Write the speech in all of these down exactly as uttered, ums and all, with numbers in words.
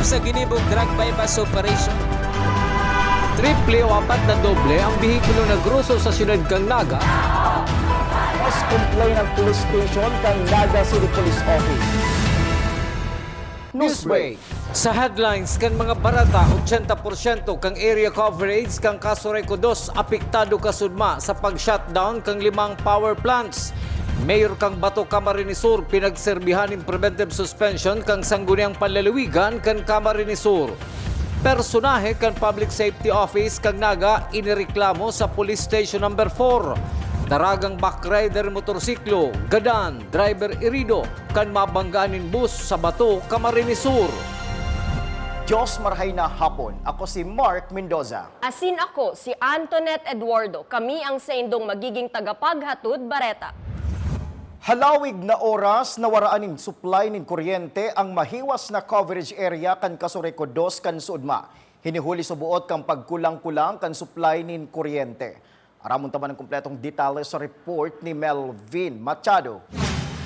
Sa ginibong drug buy-bust operation. Triple o apat na doble ang behikulo na groso sa siyudad kan Naga. Mas complain ang police station kan Naga City Police Office. Newsbreak. Sa headlines kan mga bareta, ochenta porsyento kan area coverage kan Casureco dos apektado kasudma sa pag-shutdown kan limang power plants. Mayor kan Bato, Camarines Sur, pinagserbihan nin preventive suspension kan Sangguniang Panlalawigan kan Camarines Sur. Personahe kan Public Safety Office kan Naga inireklamo sa Police Station Number four. Daragang backrider motorsiklo, gadan, driver irido kan mabanggaan nin bus sa Bato, Camarines Sur. Diyos, marahay na hapon. Ako si Mark Mendoza. Asin ako si Antoinette Eduardo. Kami ang saindong magiging tagapaghatod bareta. Halawig na oras na waraan nin supply nin kuryente ang mahiwas na coverage area kan Casureco dos kan Sudma. Hinihuli sa buot kan pagkulang-kulang kan supply nin kuryente. Aramon ta man an kompletong detalye sa report ni Melvin Machado.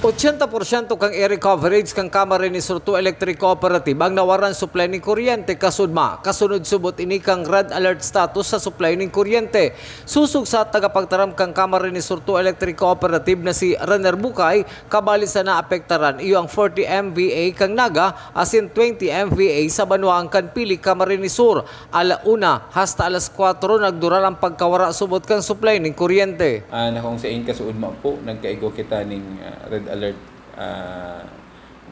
Ochenta porsyento kan area coverage kan Camarines Sur two Electric Cooperative ang nawaran supply nin kuryente kasudma, kasunod subot ini kan red alert status sa supply nin kuryente. Sosog sa tagapagtaram kan Camarines Sur two Electric Cooperative na si Rener Bucay, kabali sa naapektaran iyo ang forty M V A kan Naga asin twenty M V A sa banwaan kan Pili, Camarines Sur. Ala una hasta alas kwatro nagdural ang pagkawara subot kan supply nin kuryente. Ah, na kung sain kasuodma po, nagkaigwa kita ning, ah, red alert, ah,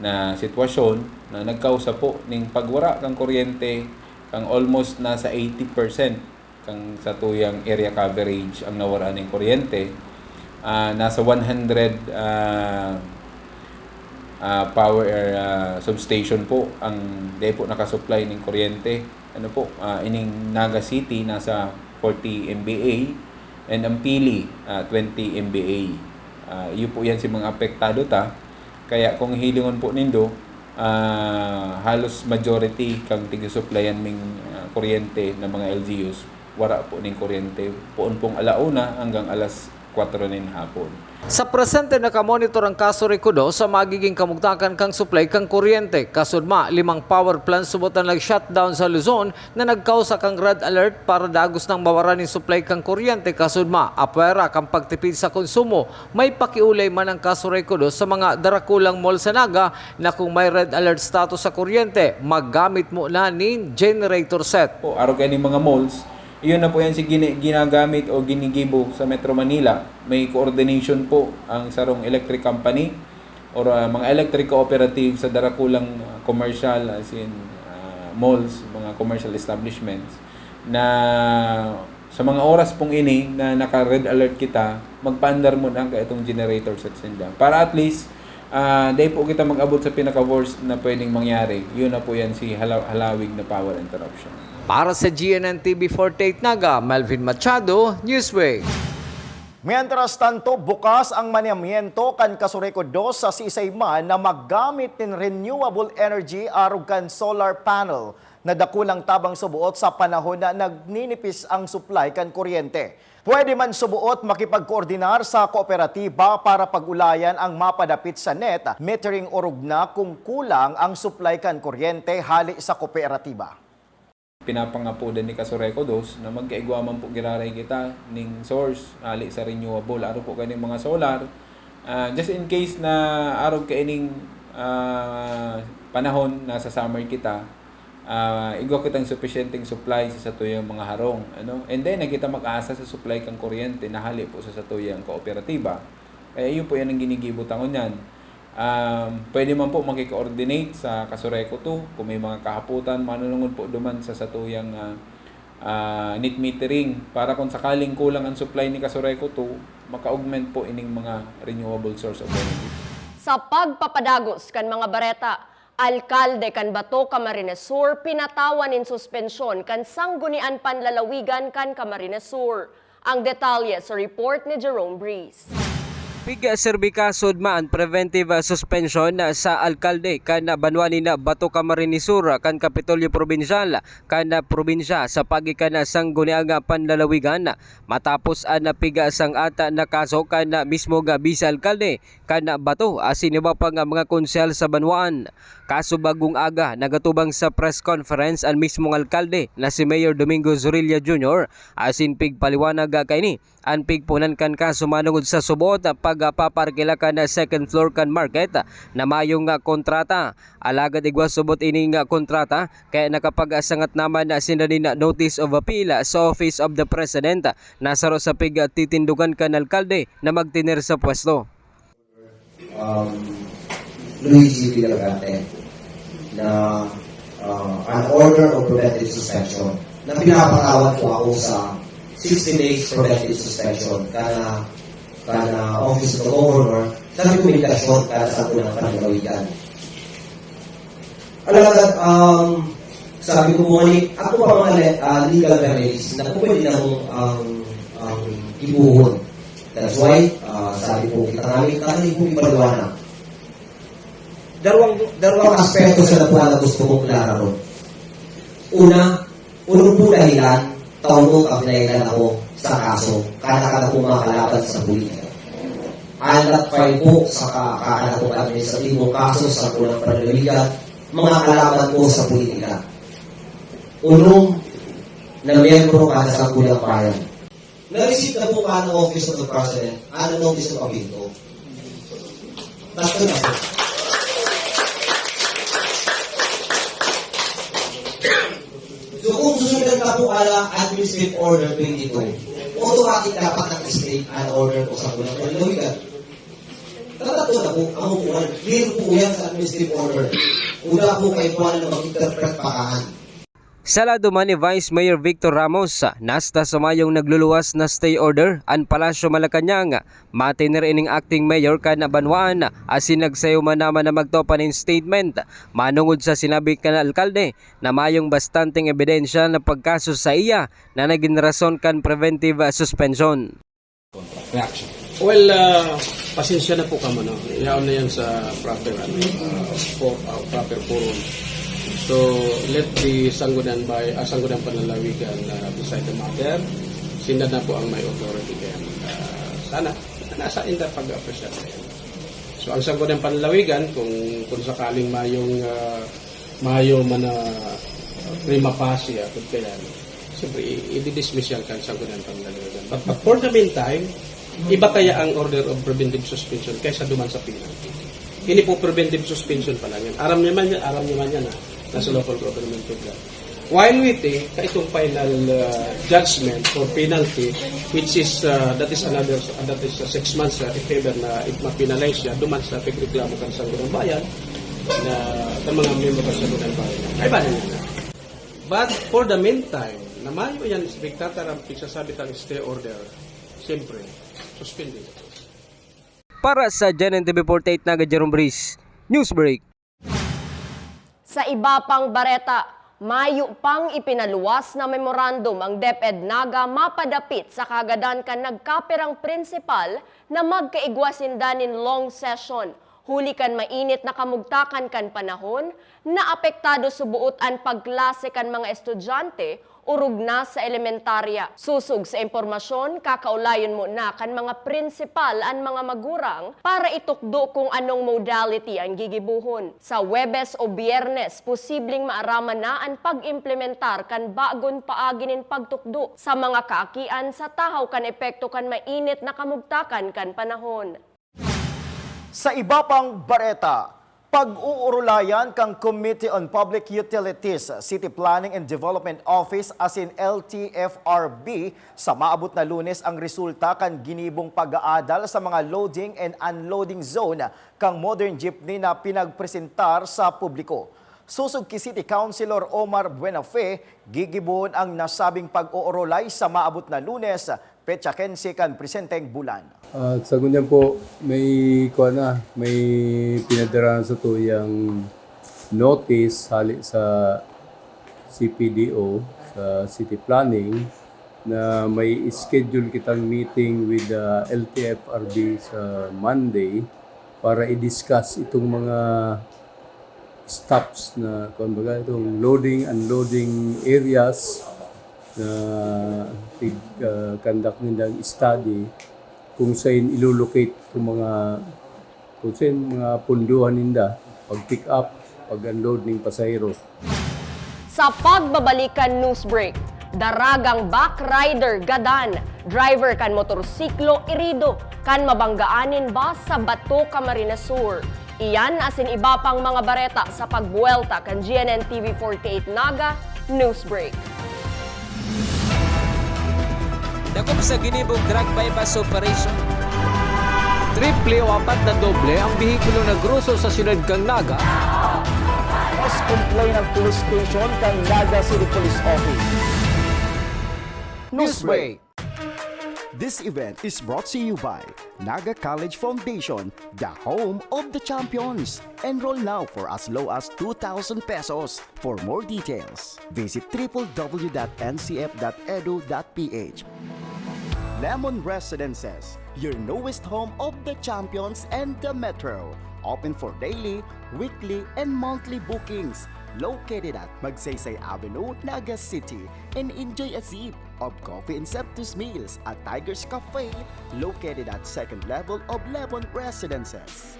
na sitwasyon na nagkausa po ning pagwara kan kuryente, kang almost nasa eighty percent kan satuyang area coverage ang nawara ning kuryente. Ah, nasa one hundred, ah, ah, power, ah, substation po ang dai po nakasupply ning kuryente. Ano po, ah, ining Naga City nasa forty M V A and ang Pili, ah, twenty M V A. Ah, iyo po yan si mga apektado ta. Kaya kung hilingon po nindo, ah, halos majority kang tigisupplyan ming, ah, kuryente na mga L G Us, wara po ning kuryente. Poon pong ala una hanggang alas kwatro nin hapon. Sa presente, nakamonitor ang Casureco dos sa magiging kamugtakan kan supply kan kuryente. Kasudma, limang power plants subot ang nag-shutdown sa Luzon na nagkausa kan red alert para dagos nang mawaran nin supply kan kuryente. Kasudma, apwera kan pagtipid sa konsumo, may pakiolay man ang Casureco dos sa mga darakulang mall sa Naga na kung may red alert status sa kuryente, maggamit muna nin generator set. Po, arog kaini mga malls, iyon na po yan si gini-, ginagamit o ginigibo sa Metro Manila. May coordination po ang sarong electric company or, ah, mga electric cooperative sa darakulang, ah, commercial, as in, ah, malls, mga commercial establishments, na sa mga oras pong ini na naka-red alert kita, magpaandar muna ang kaitong generator set sinda. Para at least, ah, dai po kita mag-abot sa pinaka-worst na pwedeng mangyari. Yun na po yan, si hala-, halawig na power interruption. Para sa G N N T V forty-eight Naga, Melvin Machado, Newsway. Mientras tanto, bukas ang manamiento kan Casureco dos sa siisay man na maggamit nin renewable energy arog kan solar panel na dakulang tabang sa buot sa panahon na nagninipis ang supply kan kuryente. Pwede man sa buot makipagkoordinar sa kooperatiba para pag-ulayan ang mapadapit sa net metering orog na kung kulang ang supply kan kuryente hale sa kooperatiba. Pinapangapodan ni Casureco dos na magkaigwa man po giraray kita ning source hale sa renewable. Arog po kaning mga solar, ah, just in case na arog kaining, ah, panahon, nasa summer kita, ah, igwa kitang supisyenteng supply sa satuyang mga harong, ano? And then, na kita mag-asa sa supply kan kuryente na hale po sa satuyang kooperatiba. Kaya iyo po yan ang ginigibo ta ngunyan. Um, pwede man po makikoordinate sa Casureco two kung may mga kahapotan, manunungod po duman sa satuyang, ah, ah, net metering, para kung sakaling kulang ang supply ni Casureco two, maka-augment po ining mga renewable source of energy. Sa pagpapadagos kan mga bareta, alkalde kan Bato, Camarines Sur pinatawan nin suspensyon kan Sanggunian Panlalawigan kan Camarines Sur. Ang detalye sa report ni Jerome Breeze. Pigserbi kasod man preventive suspension sa alkalde kan banwa nin Bato, Camarines Sur, kan Kapitolyo Probinsyal kan probinsya sa pagikan sangguniang panlalawigan, matapos an pigasang-at na kaso kan mismong bise-alkalde kan Bato asin iba pang mga konsehal sa banwaan. Kasubagong aga, nagatubang sa press conference an mismong alkalde na si Mayor Domingo Zorilla Junior asin pigpaliwanag kaini an pigpunan kan kaso manongod sa subot pagpaparkila kan second floor kan market na mayong kontrata. Alagad igwa subot ining kontrata, kaya nakapagsangat naman sinda nin notice of appeal sa Office of the President na saro sa pigtitindogan kan alkalde na magtener sa pwesto. um, Luigi Villagarte na uh, an order of preventive suspension na pinapatawag po ako sa sixty days preventive suspension kana kana Office of the Governor sa rekomendasyon kana sa unang panlalawigan. Alagad, um, sabi ko po ni, ako pa mga le- uh, legal remedies na po pwede na mong ang ang ibuhon. That's why, uh, sabi po kita namin, kami po ipaliwanag. Darwang, darwang aspeto sa napuan na gusto kong klaro. Una, unong po dahilan, tauno ka pinahilan ako sa kaso, kada ka na po makalaban sa politika. Alat file po sa ka- kada po administratibong kaso sa kulang panlalawigan, mga kalaban ko sa politika. Unong na miyembro ka sa kulang bayan. Na-receive na po ka ng Office of the President, ano notice of appeal ko? Tatlo na po. So kung susundan ka po ala administrative order twenty-two, automatic dapat nag-stay an order ko sa kulang panlalawigan. Tatatlo na po, amo po yan. Clear po yan sa administrative order. Wala po kayo po na mag-interpret pa kahan. Sa lado man ni Vice Mayor Victor Ramos, nasta sa mayong nagluluwas na stay order an Palasyo Malacañang. Matiner ining acting mayor kan banwaan asin nagsayo man naman na magtupa nin statement manungod sa sinabi kan alkalde na mayong bastanteng ebidensya na pagkaso saiya na nagin rason kan preventive suspension. Reaction. Well, uh, pasensya na po kamo, no? Yaon na yan sa proper, ano, uh, for, uh, proper forum. So, let the Sangguniang Bay, uh, Sangguniang Panlalawigan uh, decide the matter. Sila na po ang may authority kaya. Uh, sana, nasa in the pag-appreciate na yan. So, ang Sangguniang Panlalawigan, kung, kung sakaling mayong uh, mayo man na prima facie, ah, kung kaya, no? Siyempre, i- i-dismiss yan kan Sangguniang Panlalawigan. But, but for the meantime, iba kaya ang order of preventive suspension kaysa duman sa penalty. Ini po preventive suspension pa lang yan. Aram niyo man yan, aram niyo man yan, ha? Nasa local government po yan. While waiting, sa itong final uh, judgment or penalty, which is, uh, that is another, that is uh, six months uh, if ever na it ma-penalize siya, duman sa pagreklamo kan Sangguniang Bayan, na sa mga miyembro sa Sangguniang Bayan. Kaibahan niya na. But for the meantime, na mayo yan, nagtataram, pigsasabi tang stay order, siyempre, suspended. Para sa G N N T V forty-eight Naga, Jerome Breeze, Newsbreak. Sa iba pang bareta, mayo pang ipinaluwas na memorandum ang DepEd Naga mapadapit sa kagadan kan nagkapirang prinsipal na magkaigwa sinda nin long session. Huli kan mainit na kamugtakan kan panahon, naapektado suboot an pagklase kan mga estudyante orog na sa elementarya. Sosog sa impormasyon, kakaulayon mo na kan mga prinsipal an mga magurang para itukdo kung anong modality an gigibohon. Sa Huwebes o Biyernes, posibleng maaraman na an pag-implementar kan bagon paagi nin pagtukdo sa mga kaakian sa tahaw kan epekto kan mainit na kamugtakan kan panahon. Sa iba pang bareta, pag-uurulayan kan Committee on Public Utilities, City Planning and Development Office asin L T F R B sa maabot na Lunes ang resulta kan ginibong pag-aadal sa mga loading and unloading zone kan modern jeepney na pinagpresentar sa publiko. Sosog ki City Councilor Omar Buenafe, gigibohon ang nasabing pag-uurulay sa maabot na Lunes, petsa quince kan presenteng bulan. At sa ngunyan po, may kuha na, may pinadara na sa tuyang notice hali sa C P D O, sa City Planning, Na may schedule kitang meeting with the L T F R B sa Monday para i-discuss itong mga stops na, kumbaga, itong loading, unloading areas na tig-, ah, conduct nindang study kung saan ilolocate itong mga, kung saan mga punduhan ninda, pag-pick up, pag-unload ning pasahero. Sa pagbabalik kan news break, daragang backrider gadan, driver kan motorsiklo irido kan mabanggaan nin bus sa Bato, Camarines Sur. Iyan asin iba pang mga bareta sa pagbuwelta kan G N N T V forty-eight Naga News Break. Dakop sa ginibong drug buy-bust operation. Triple o apat na doble ang behikulo na groso sa siyudad kan Naga. Mas kumplay ng police station kan Naga City Police Office. Newsbreak. This event is brought to you by Naga College Foundation, the home of the champions. Enroll now for as low as two thousand pesos. For more details, visit triple W dot N C F dot edu dot P H. Lemon Residences, your newest home of the champions and the metro. Open for daily, weekly, and monthly bookings. Located at Magsaysay Avenue, Naga City, and enjoy a sip of coffee and sumptuous meals at Tiger's Cafe, located at second level of Lemon Residences.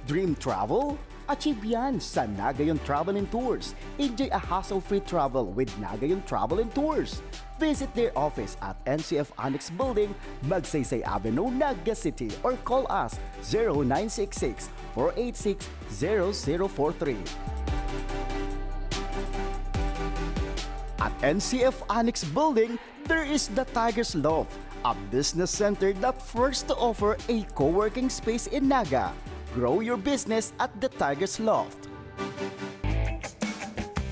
Dream travel? Achieve yan sa Nagayon Travel and Tours. Enjoy a hassle-free travel with Nagayon Travel and Tours. Visit their office at N C F Annex Building, Magsaysay Avenue, Naga City, or call us zero nine six six, four eight six, zero zero four three. At N C F Annex Building, there is the Tiger's Loft, a business center that first to offer a co-working space in Naga. Grow your business at the Tiger's Loft.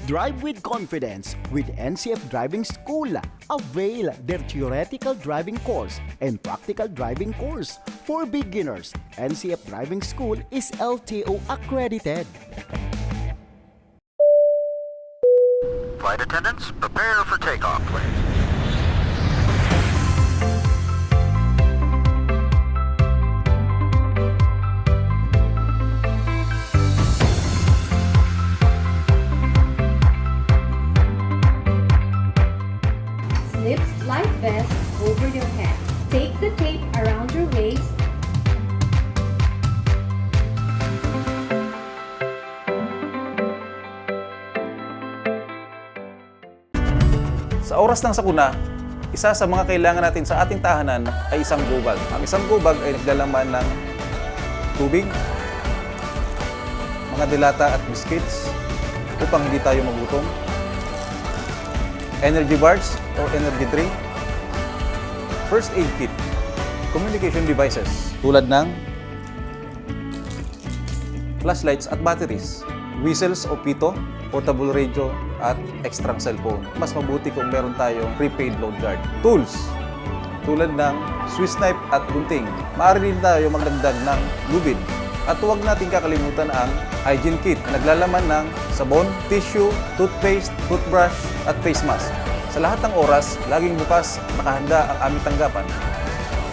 Drive with confidence with N C F Driving School. Avail their theoretical driving course and practical driving course. For beginners, N C F Driving School is L T O accredited. Flight attendants, prepare for takeoff, please. Slip life vest over your head. Take the tape around your waist. Sa oras ng sakuna, isa sa mga kailangan natin sa ating tahanan ay isang go bag. Ang isang go bag ay naglalaman ng tubig, mga delata at biscuits upang hindi tayo magutom, energy bars or energy drink, first aid kit, communication devices tulad ng flashlights at batteries, whistles o pito, portable radio, at extrang cellphone. Mas mabuti kung meron tayong prepaid load guard. Tools, tulad ng Swiss knife at gunting. Maaari din tayo magdagdag ng lubid. At huwag nating kakalimutan ang hygiene kit na naglalaman ng sabon, tissue, toothpaste, toothbrush, at face mask. Sa lahat ng oras, laging bukas, nakahanda ang aming tanggapan.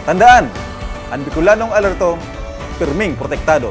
Tandaan, ang Bicolanong alerto, pirming protektado.